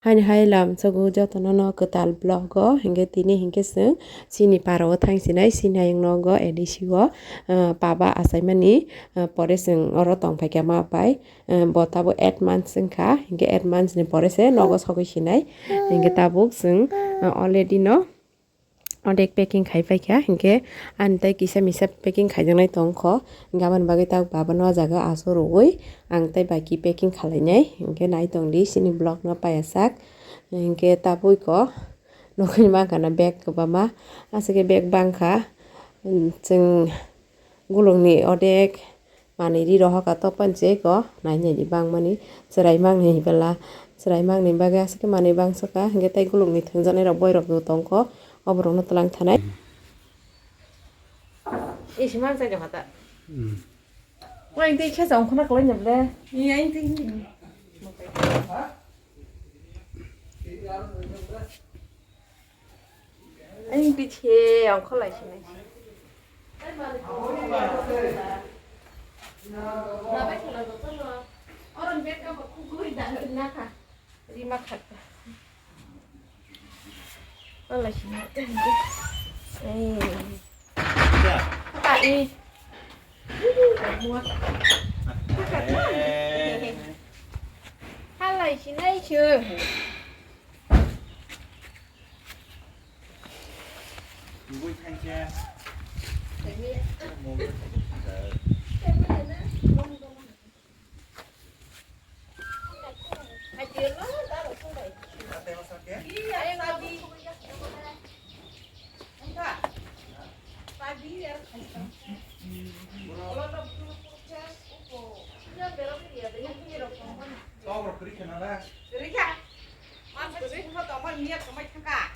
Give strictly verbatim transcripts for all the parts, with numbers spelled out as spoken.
Haini hai lamsogo jotono no kwtal vlog o, hinkhe tini hinkhe chwng chini para o thang sinai, chini ayang nogo A D C o, ah, paba achaimani, ah, pore chwng oro tong phaikha ma bai, ah, bo tabuk eight months wngkha, hinkhe eight months ni pore se nogo sogwi sinai, hinkhe tabuk chwng, ah, already no. Odek packing khai paikha, hinkhe ani tei kisa misa packing khaijaknai tongkho, hinkhe aboni bagwi tak babano o jaga aso rwui ang tei baki packing khalainai, hinkhe nai tongdi chini vlog no paiyasak, hinkhe tabuk ko nugwi mankha na bag kwbangma, aswk khe bag bangkha, chwng gulungni odek manwi ri rohor ka to panche ko nai nai di bangmani chwrai mangni bela chwrai mangni bagwi aswk khe manwi bangso ka hinkhe tei gulukni thwngjaknai rok boirok bo tongkho oborokno twlang thanai. Isi mang chai jama ta. Hmm. Wai tei khe jong khona kwlai nyable. Iya, iya, iya. Ani bithi ongkho lai sinai. Rima khat. Lai sinai. Ei. Ka i. Halai sinai sir.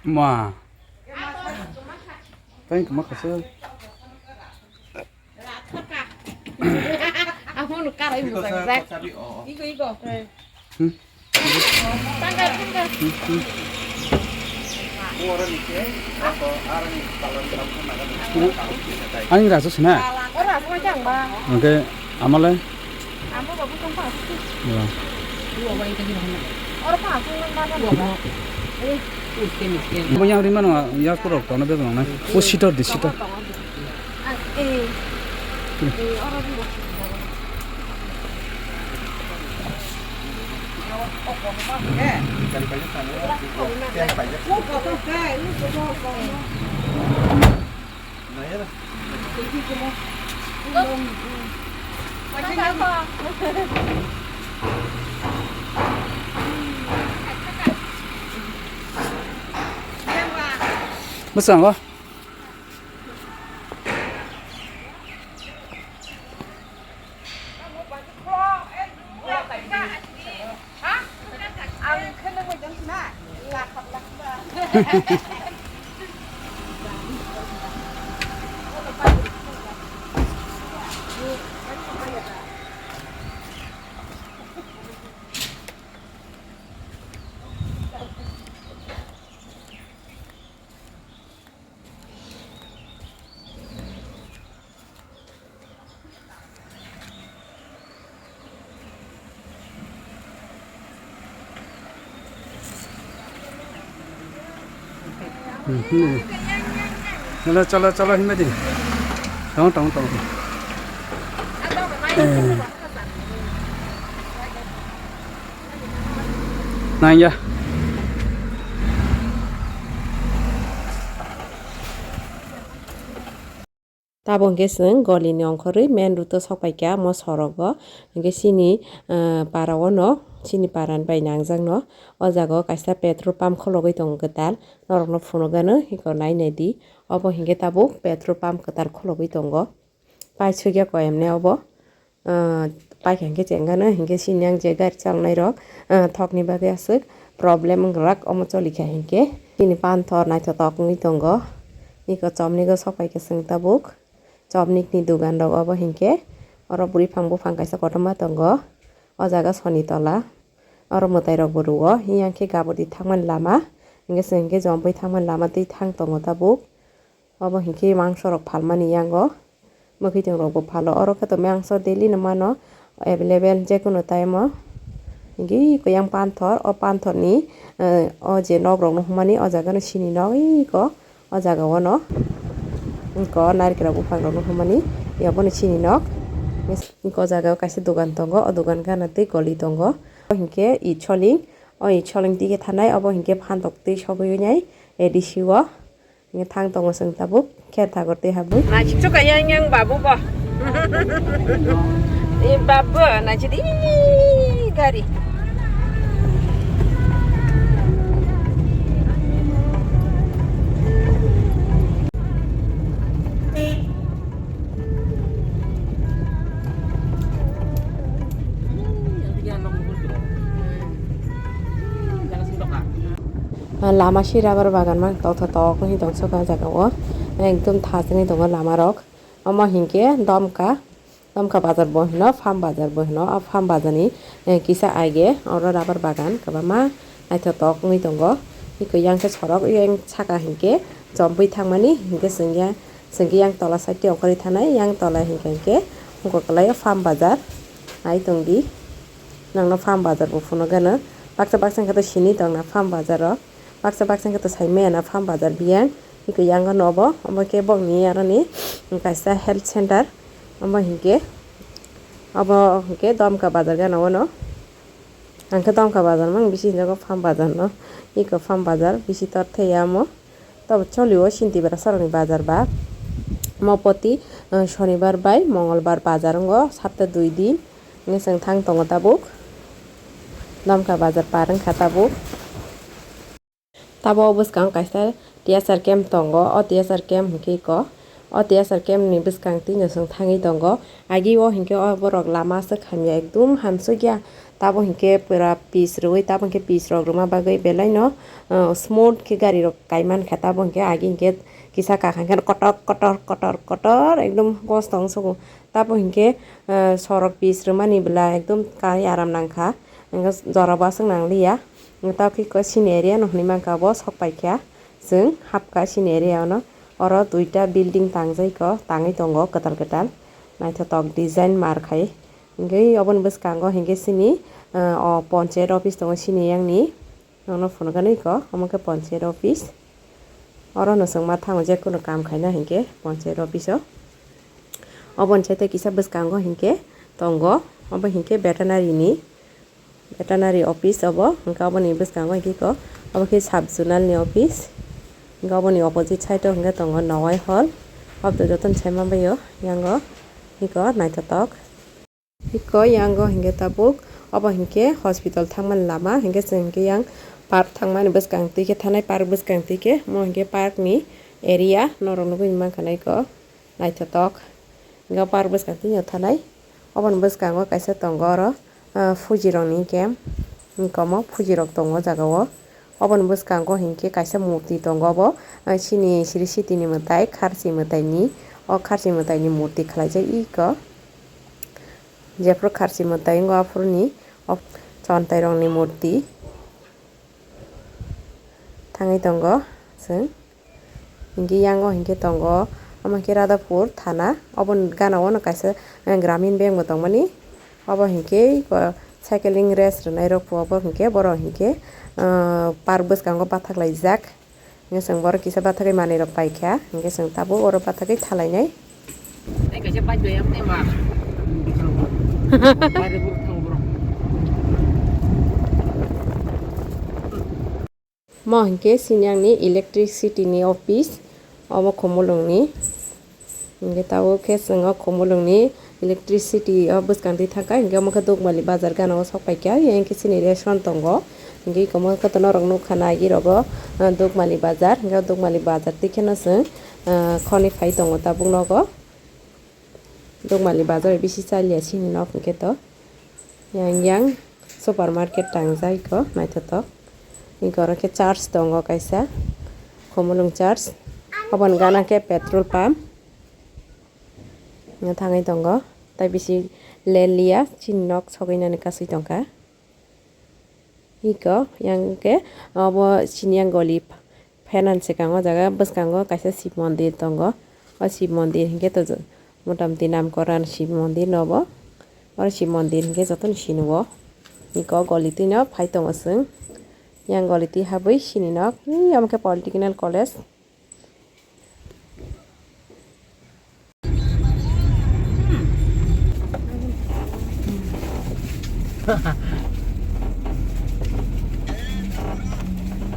Ma. Thank you, makasih. Amo no karai mo jak jak. Igo, igo. Hmm. Tanggal, tanggal. Hmm, hmm. Ani rasu sina. Ora, aku macam ba. Oke, amale. Amo babu tong pa. Ya. Ora pa, aku nang ba. Bo yang rima no, ya kurok to na be nang na. O sitor di sitor. Bwskango. Chalo, chalo, chalo, himadi. Tong, tong, tong. Eh. Nang ya. Tabuk hwnkhe chwng golini ongkhorwi main road o sok paikha omo sorogo. Hwnkhe chini, ah, para o no, chini para ni bai nangjakno. O jaga o kaisa petrol pump khulogwi tongo kwtal. Norokno phunukgano hiko nai nai di. Obo hwnkhe tabuk petrol pump kwtal khulogwi tongo. Pai sugya ko emne obo. Ah, paikha hwnkhe chengano, hwnkhe sini ang je gari chalnai rok, ah, thokni bagwi aswk problem wngwlak omo cholikha hwnkhe. Chini panthor naithotok wngwi tongo. Niko chomnigo sok paikha chwng tabuk. Chomnikni dogan rok obo hwnkhe. Oro bwrwi phang buphang kaisa kotorma tongo. O jaga soni tola. Oro mwtai rok bo rwo. Hiyang khe gabodi thangmani lama. Hwnkhe chwng hwnkhe jombwi thangmani lama twi thang tongo tabuk. Obo hinkhe mangso rok phalmani yango, mwkhwtwng rokbo phalo. Oro khe to mangso daily no mano, available jekono time o. Hingke iko yang panthor, o panthor ni, eh, o je nok rok no humani o jaga no sini nok iko o jaga o no. Iko narikra buphang rok no humani ya bo no sini nok. Iko o jaga o kaisa dogan tongo, o dogan gana tei goli tongo. Hingke i choling, o i choling tike thanai, obo hingke phantok twi sogwi nai A D C o. Hingke thang tongo chwng tabuk khe thago tei habwi. Naisik chukha yang yang babu bo. Ni babu naisik di gari. Ah, lama si rubber bagan mang tokthok tok wngwi tong sok o jaga o. Ekdom thas wngwi tongo lama rok. Omo hinkhe Domka, Domka bazar bo hino, Farm bazar bo hino. O Farm bazar ni, eh, kisa aige oro rubber bagan kwbangma naithotok wngwi tongo. Hikhe yang khe sorok yang saka hinkhe chombwi thangmani hinkhe chwng ya, chwng khe yang tola side o ongkhorwi thanai, yang tola hinkhe hinkhe wngkha kwlai o Farm bazar. Nai tongdi, nangno Farm bazar bo phunukgano. Baksa baksa hinkhe to sini tongna Farm bazar o. Baksa baksa hinkhe to saimaya na Farm bazar biyang. Hikhe yang no obo, obo khe bokni aroni kaisa health center. Omo hinkhe, obo hinkhe Domka bazar gana ono. Ang khe Domka bazar mang bisi hinjago Farm bazar no. Hikhe Farm bazar bisi tor thaya omo. Tobo choli o Sinti bara sorokni bazar ba. Mopoti, eh, Shonibar bai Mongolbar bazar wngo, sapta dui din. Hingke chwng thang tongo tabuk. Domka bazar par wngkha tabuk. Tabuk o bwskango kaisa T S R camp tongo. O T S R camp hingke iko. O T S R camp ni bwskang twi no chwng thangwi tongo. Agi o hingke o borok lama aswk hamya ekdum hamsokya. Tabuk hingke pura pitch rwui, tabuk hingke pitch rok rwma bagwi belai no, uh, smooth khe gari rok kai mankha. Tabuk hingke agi hingke kisa kaham khe kotor, kotor, kotor, kotor ekdom kosto wng sugo. Tabuk hingke, uh, sorok pitch rwmani bwla ekdom kai aram nangkha. Hingke jora bo aswk nangliya. Tabuk khe sini area no hinui mankha, bo sok paikha chwng hapkha sini area o no. Oro duita building tangjai kho, tangwi tongo kwtal kwtal. Naithotok design mar khai. Hingke oboni bwskango hingke sini, ah, o ponchayat office tongo sini yang ni. Nono phunukgani kho, omo khe ponchayat office. Oro no chwng ma thango je kunu kam khaina hinkhe ponchayat office o. Oboni site kisa bwskango hinkhe tongo, obo hinkhe veterinary ni. Veterinary office obo, hwnkhe oboni bwskango hwnkhe iko, obo khe sub zonal ni office, hwnkhe oboni opposite side o hwnkhe tongo Nowai hall, oboni jotono sai manbaio, yango iko naithotok. Iko yango hwnkhe tabuk, obo hwnkhe hospital thangmani lama, hwnkhe chwng hwnkhe yang park thangmani bwskang twi khe thanai, park bwskang twi khe, omo hwnkhe park ni area norok nugwi mankha na iko. Naithotok. Hingke park bwskango tini thanai. Oboni bwskango kaisa tongo oro, ah, fuji rokni camp. Hingke omo fuji rok tongo o jaga o. Oboni bwskango hingke kaisa murti tongo obo, ah, chini siri sitini mwtai, kharchi mwtai ni. O kharchi mwtai ni murti khwlaijak iko. Jephuru kharchi mwtai wngo aphuru ni o chontai rokni murti. Thangwi tongo chwng. Hingke yango hingke tongo, omo hingke Radhapur thana, oboni gana o no kaisa, eh, Gramin Bank bo tongmani. Obo hingke, eh, cycling race rwnai rok bo, obo hingke borok hingke, eh, park bwskango bathak laijak. Hingke chwng borok kisa bathagwi manwi rok paikha, hingke chwng tabuk oro bathagwi thalainai. Tei kaisa bike bai abo tei ma. Mo hinkhe sini ang ni electricity ni office, obo Khumulwng ni. Hinkhe tabuk khe chwng o Khumulwng ni electricity o bwskang twi thangkha, hinkhe omo khe Dukmali bazar gana o sok paikha, yang khe chini restaurant tongo. Hinkhe iko mo khe norok nukha na agi rogo, ah, Dukmali bazar, hinkhe o Dukmali bazar twi kheno chwng, ah, khoni phai tongo tabuk nogo. Dukmali bazar bisi chaliya chini nok hinkhe to. Yang yang supermarket tangjak iko naithotok. Iko oro khe church tongo kaisa, Khumulwng church. Oboni gana khe petrol pump. Thangwi tongo. Tai bisi leliya chini nok sogwi nani kasui tongkha. Iko yang khe obo chini yang goli phenan swkang o jaga bwskango kaisa Shiv mondir tongo. O Shiv mondir hinkhe to motamoti namkoran Shiv mondir no obo. Oro Shiv mondir hinkhe jotono sini o. Iko goli twi no phai tongo chwng. Yang goli twi habwi sini nok. Ni omo khe Polytechnical College.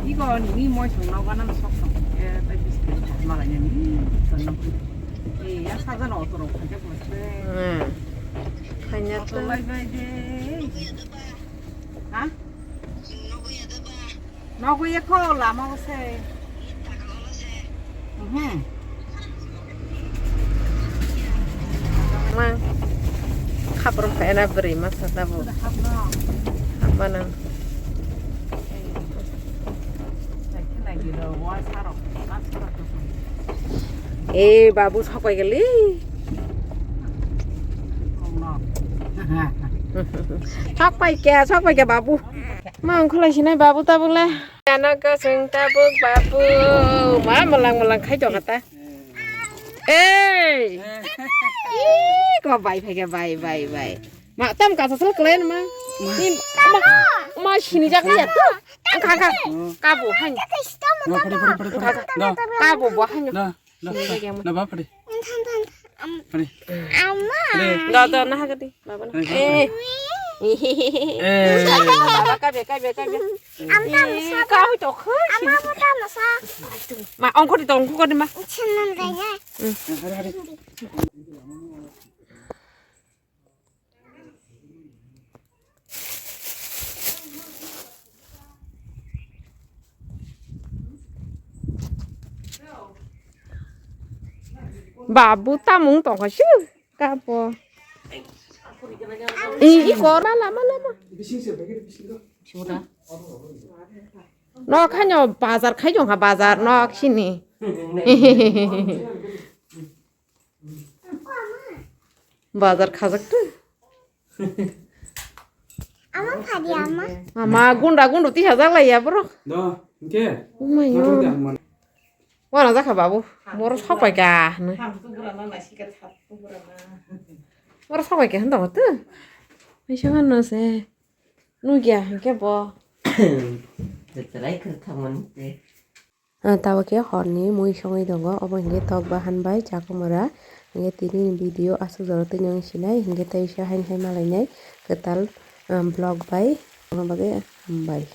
Iko ni moi song nogo nang sok song. Eh, tai biscuit malai ni. Eh, ya saja no otoro khaja pore. Hmm. Khaina to. Lai bai de. Ha? Nogo ya ko lama ko se. Mhm. Ma. Khaprom khaina bwrwi masa tabuk. Hapno. Hapma nang. Eh, babu sok pai gali. Sok pai kya, sok pai kya babu. Ma ongkholai sinai babu tabuk le. Ano kasung tabuk babu. Ma malang malang khai jok kata. Ei. Ih, ko bai phai kya bai bai bai. Ma tam kasa sal klen ma. Ni ma ma sini jak liya tu. Angka angka. Kabu han. Pari, pari, pari, pari. Kabu bo han. Da, da, da, ba, pari. Pari. Ama. Pari. Da, da, nah, kati. Baba, nah. Pari, pari. Eh. Eh. Baba, kabe, kabe, kabe. Ama, eh, kabe to khoi. Ama, bo ta masa. Ma, ongko di to, ongko di ma. Chenam dai ya. Eh, pari, pari. Babu tamung tongkha su kapo. I, i kor ma lama lama. Nok hanyo bazar khai jong ha bazar nok sini. Bazar khajak tu. Ama phadi ama. Ama gunda gundu ti hajak lai ya borok. Do, hingke? Oh my God. Nang de ang man. Wana jakha babu. Moro sok pai ka. Moro sok pai ka handa tu. Misa hano se. Nugya hingke bo. Teterai khe thamani te. Ah, tabuk khe horni mui songwi tongo, obo hinkhe tok bahan bai chakumura. Hinkhe tini ni video aswk jora twi nw sinai, hinkhe teisa haini hai malainai kwtal, ah, vlog bai, omo bagwi hambai.